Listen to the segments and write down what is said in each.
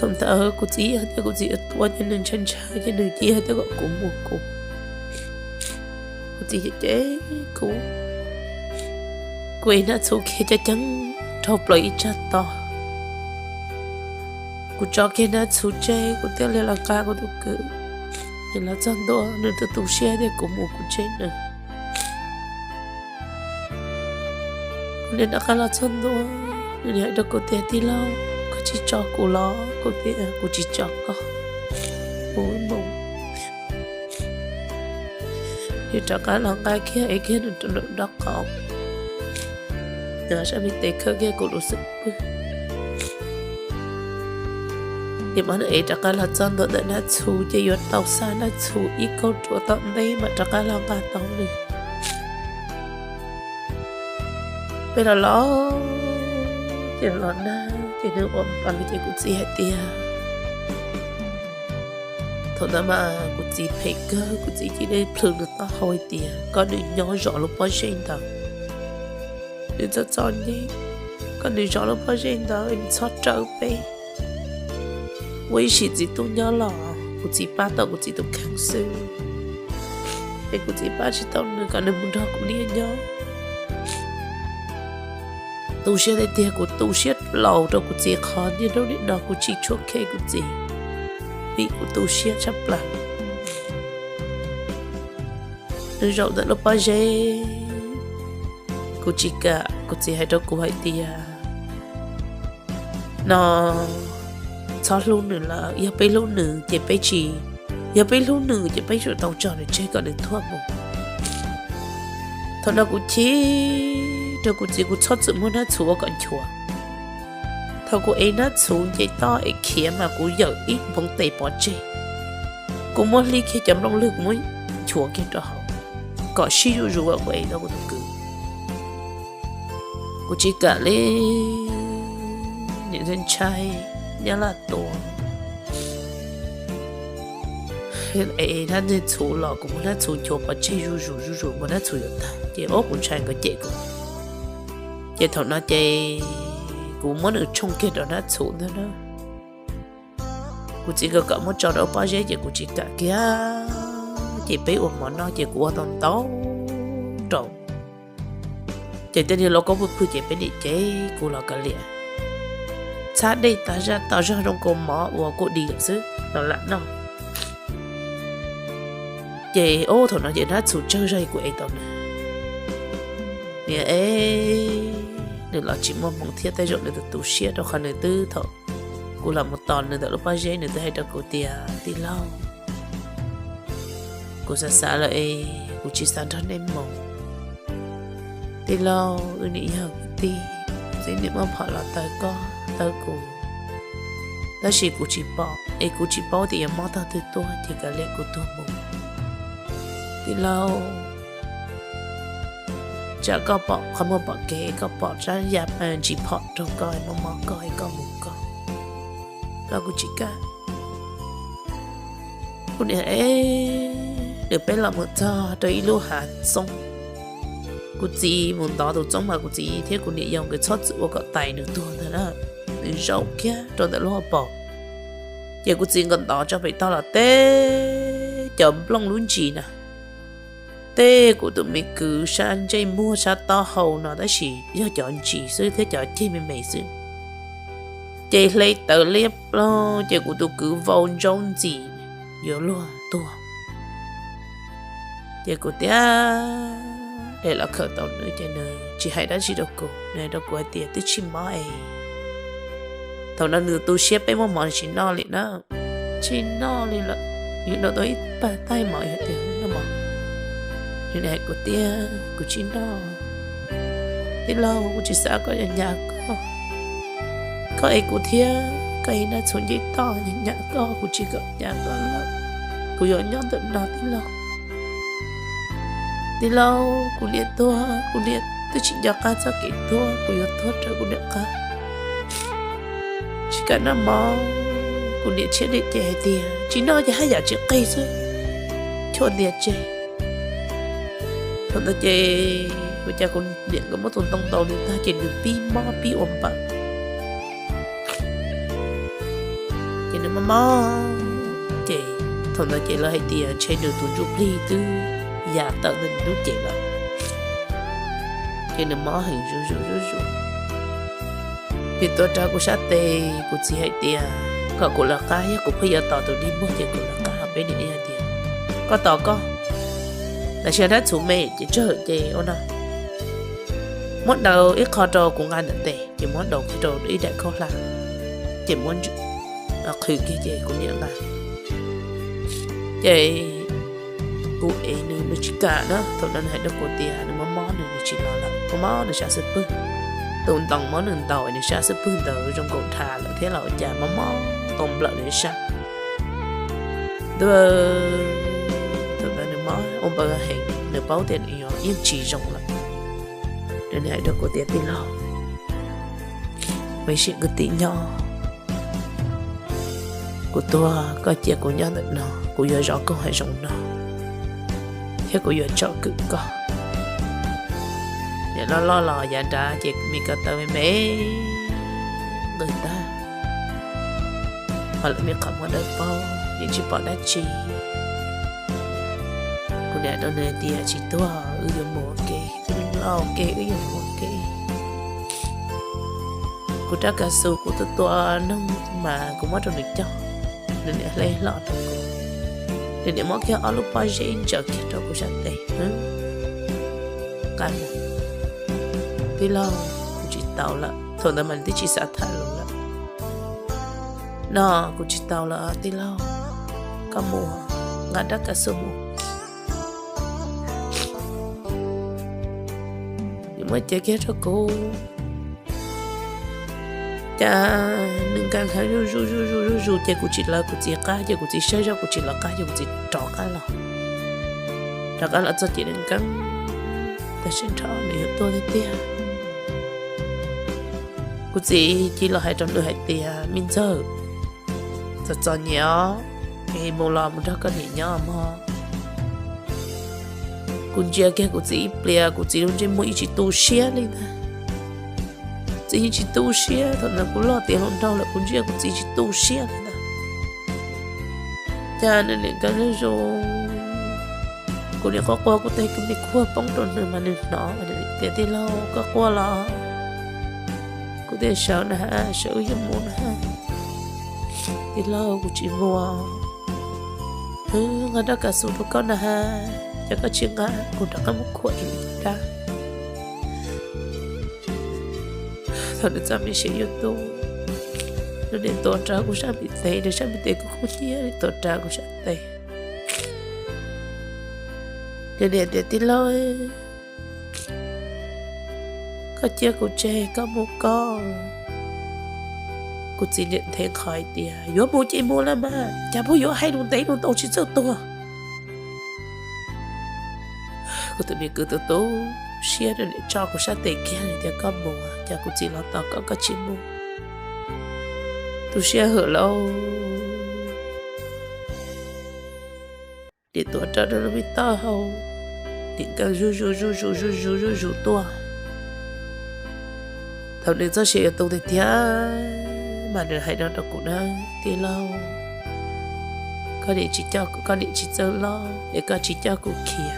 Thaum ntawd kuv txiv hais tias kuv txiv yuav tuaj ces nws ntshai ntshai ces nws cia hais tias kom kuv mus kuv. Kuv txiv cem cem kuv, kuv ev hnab txhuv khiav ceev ceev dhau plaws ib tsag to. Kuv tso kiag hnab txhuv tseg kuv thiaj li los nqa kuv tus kwv. Nws los txog ntua nws twb tu siab tias kuv mus kuv tseg nws. Kuv niam rov qab los txog ntua, nws hais rau kuv tias, Tij laug, koj tsis tso kuv los? Kuv tias, Kuv tsis tso koj, kuv mus. Nws rov qab los nqa kiag ev kiag nws rau nram nraub qaum, nws sab me tes khawb kiag kuv lub xub pwg. Nim no nws ev rov qab los txog ntua ntawm hnab txhuv ces yuav tau xa hnab txhuv ib kauj ruam tom ntej mam rov qab los nqa tau nws. Peb los los ces los nag ces nws ua npaws ces kuv txiv hais tias, thaum ntawd mas kuv txiv phem kawg, kuv txiv cia li plhws nws taub hau hais tias, Koj nws nyob zov lub pob zeb ntawd, nws txom txom nyem, koj nws zov lub pob zeb ntawd, nws txhob rawv peb. Ua ib sim txiv tub nyob los kuv txiv pab tau kuv txiv tus kheej xwb, es kuv txiv pab tsis tau nws kom nws mus nrog kuv niam nyob. Tu siab tiag tiag, kuv tu siab laus rau kuv txiv qhov niaj hnub nim no kuv tsis tshua khe kuv txiv, vim kuv tu siab tshaj plaws. Nws zaum ntawm lub pob zeb, kuv tsis kam, kuv txiv hais rau kuv hais tias, No, txhob hlub nws lawm, yog peb hlub nws ces peb tsis, yog peb hlub nws ces peb yuav tau tso nws tseg kom nws tuag mus. Thaum no kuv chim rau kuv txiv, kuv txhob txwm muab hnab txhuv ua kom nchuav. Thaum kuv ev hnab txhuv nce toj es khiav mas kuv yawm ib nphoov tes pov tseg. Kuv muab hlib kiag cov nplooj lwg kuv muab nchuav kiag rau hauv kom sib zuj zus uas kuv ev tau kuv tus kwv. Kuv tsis kam li, nim ntshai ntshai nyab laj tua. Ev hnab txhuv los kuv muab hnab txhuv nchuav pov tseg zuj zus zuj zus, muab hnab txhuv yuav tag ces ob kuv ntshai nkawd cem kuv. Ces thaum no ces kuv muab nws tshooj kiag rau hnab txhuv ntag na. Kuv txiv nkawd kom muab tso rau pob zeb ces kuv tsis kam kiag. Ces peb ua mov noj ces kuv ua tau ntau rau. Ces tej niag lauj kaub pw pw ces peb niam cev kuv los kav liam, txhab dej tas zaj tas zog zoo nkaus mov uas kuj di lawm xwb los lam noj. Ces ub thaum no ces hnab txhuv tsawg zog kuv ev tau nws. Niam ev, nws los tsis muaj hmoo thiab, tej zaum nws tus tu siab rau qhov nws twb thaum kuv los mus tos nws ntawm lub pob zeb nws twb hais rau kuv tias, Tij laug, kuv xav xav lawm es kuv tsis xav nrog nej mus. Tij laug, wb niam yog kwv tij, txij niam muab phom los taw koj taw kuv, tab sis kuv tsis pom es kuv tsis paub tias yuav mob tog twg tuaj ces kav liam kuv tuag mus. Tij laug, tsam koj pom qhov muag pom kev, koj pom tsab ya ntsis phom rau koj, muaj mob koj es koj mus koj, los kuv tsis kam. Kuv niam, nws peb los mus txog rau ib lub hav txoob. Kuv txiv mus ntov tus txoob mas kuv txiv thiab kuv niam yau nkawd txhob txwm ua kom tais nws tuag ntag na. Nws zaum kiag rau ntawm lub hauv paus, ces kuv txiv nkawd ntov tso pem toj los teb cov nplooj lub ntsis na, teb kuv tus me kwv sab ntsej muag sab taub hau no tab sis yog cov ntsis xwb thiab cov ceg me me xwb. Ces hle tawv liab ploog ces kuv tus kwv vau ntsaub ntxim yuav luag tuag. Ces kuv tias, de los khawm tau nws ces nws tsis hais dab tsi rau kuv, nws hais rau kuv hais tias, Twb tsis mob es. Thaum no nws tu siab peb muab mov tsis noj li na, tsis noj li lawm. Yus noj tau ib pag taig mov yus tias noj mov. Nws hais kuv tias, Kuv tsis noj, tij laug, kuv tsis xav koj nyas koj. Koj ev kuv thiab koj ev hnab txhuv nce toj nyas koj, kuv tsis kam nyas koj lawm. Kuv yuav nyob ntawm no tij laug. Tij laug, kuv niam tuag, kuv niam twb tsis nco qab txoj kev tuag, kuv yuav tuag raws kuv niam qab. Tsis kam noj mov, kuv niam tshiab niam cem hais tias, Tsis noj ces haj yam tsis qig xwb, chua ntias tseg. Thaum ntawd ces ua cas kuv niam nkawd muab tus ntoo ntaus nws tag ces nws pib mob pib ua npaws. Ces nws mob mob, ces thaum ntawd ces lawv hais tias ntshe nws tus ntsuj plig twb ya tawm ntawm nws lub cev lawm. Ces nws mob heev zuj zus zuj zus. Nws tuav rawv kuv sab tes, kuv txiv hais tias kom kuv lawv qab, yog kuv pheej yuav tos tus dig muag ces kuv lawv qab. Peb niam hais tias koj tos koj, tam sim no txhuv me ces tsawg ces ua no, muab daus ib qho rau kuv nqa ntawm tes, ces muab daus kiag rau ib daim khaub hlab, ces muab qhwv kiag ces kuv niam nqa. Ces kuv ev nws, nws tsis kam na. Thaum no nws hais rau kuv tias nws mob mob nws, nws tsis los lawm, mob mob nws sab xub pwg. Tus ntoo muab nws ntaus nws sab xub pwg ntawd zoo nkaus dhau lawm thiab los ua cas mob mob tau nplawm nws sab. Ntuj, thaum ntawd nws mob ua npaws heev, nws paub tias nws yeej tsis zoo lawm. Nws hais rau kuv tias tij laug, ua ib sim kwv tij nyob, kuv tuag koj cia kuv nyob ntawm no, kuv yuav zov koj hav zoov no, thiab kuv yuav tsom kwm koj. Niam loj loj los yav nrad ces me ko taw me me nqws tag, ho lawv me qhov muag dawb paug yeej tsis pom dab tsi. Kuv niam rau nws tias tsis tuag, wb yuav mus ua ke, wb los ua ke, wb yuav mus ua ke. Kuv rab kav xus kuv tua tua noog mas kuv muab rau nws cog, nws niam hle hlo rau kuv. Nws niam muab kiag ob lub pob zeb ntsaws kiag rau kuv sab tes, qab mus, tij laug, kuv tsis tau lawm. Thaum ntawd mas nws twb tsis xav tham lus lawm. No, kuv tsis tau lawm tij laug, koj mus, nqa rab kav xus mus. Nws muab cev kiag rau kuv, cas nws nkag nkhawv zuj zus zuj zus zuj zus ces kuv tsis lawv kuv txiv qab, ces kuv txiv saib zoj kuv tsis lawv qab ces kuv txiv rov qab los. Rov qab los txog ces nws nkag, tam sim nrho nws yuav tuag tiag tiag. Kuv txiv cia los hais rau nws hais tias me ntxawg, txom txom nyem os, es mus los mus nrog koj niam nyob mog. Kuv ntsia kiag kuv txiv ib pliag, kuv txiv lub ntsej muag yeej tsis tu siab li ntag. Txiv yeej tsis tu siab, thaum ntawd kuv loj tiav hluas nraug lawm kuv ntsia kuv txiv tsis tu siab li ntag. Cas nws niam nkawd zoo zoo, kuv niam quaj quaj kuv tes kuv me kuag poob rau nws mas nws hnov tias tij laug koj quaj los, kuv tias sawv na has, sawv wb yuav mus na has. Tij laug kuv tsis mus, nqa rab kav xus rau koj na has, yog koj tsis nqa kuv rov qab mus khuam ib rab. Thaum nws txoj me sia yuav tu, nws niam tuav rawv kuv sab me tes, nws sab me tes kuv qub hnyiab, nws tuav rawv kuv sab tes. Nws niam tias tij laug, koj cia kuv tseg koj mus koj. Kuv txiv niam nthe qhov hais tias yuav mus ces mus los mas, cas pheej yuav hais lus ntev lus ntau tsis txawj tuag. Kuv tus me kwv tu tu siab, nws niam tso kuv sab tes kiag tias koj mus, cas kuv txiv los tos koj koj tsis mus. Tu siab hwm lauj. Niam tuav rawv nws lub me taub hau, niam nkawd zuj zus zuj zus zuj zus zuj zus tuaj. Thaum nws txoj sia yuav tu tiag tiag mas nws hais no rau kuv na, tij laug, koj niam tsis coj, koj niam tsis txawj loj es koj tsis coj kuv khiav.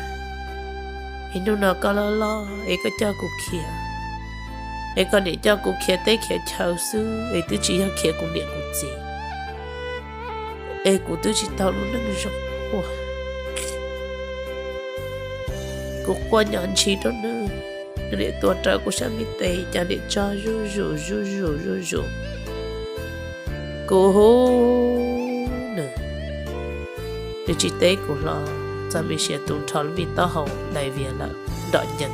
Es hnub no koj loj loj es koj coj kuv khiav, es koj niam coj kuv khiav teb khiav chaw xwb es twb tsis yog khiav kuv niam kuv txiv, es kuv twb tsis tau lub neej zoo ua. Kuv quaj nyo ntshis rau nws, nws niam tuav rawv kuv sab me tes cas niam tso zuj zus zuj zus zuj zus. Kuv hu nws, nws tsis teb kuv hlo, txoj me sia tu nrho lub me taub hau dai vias lawm, nrom ncees.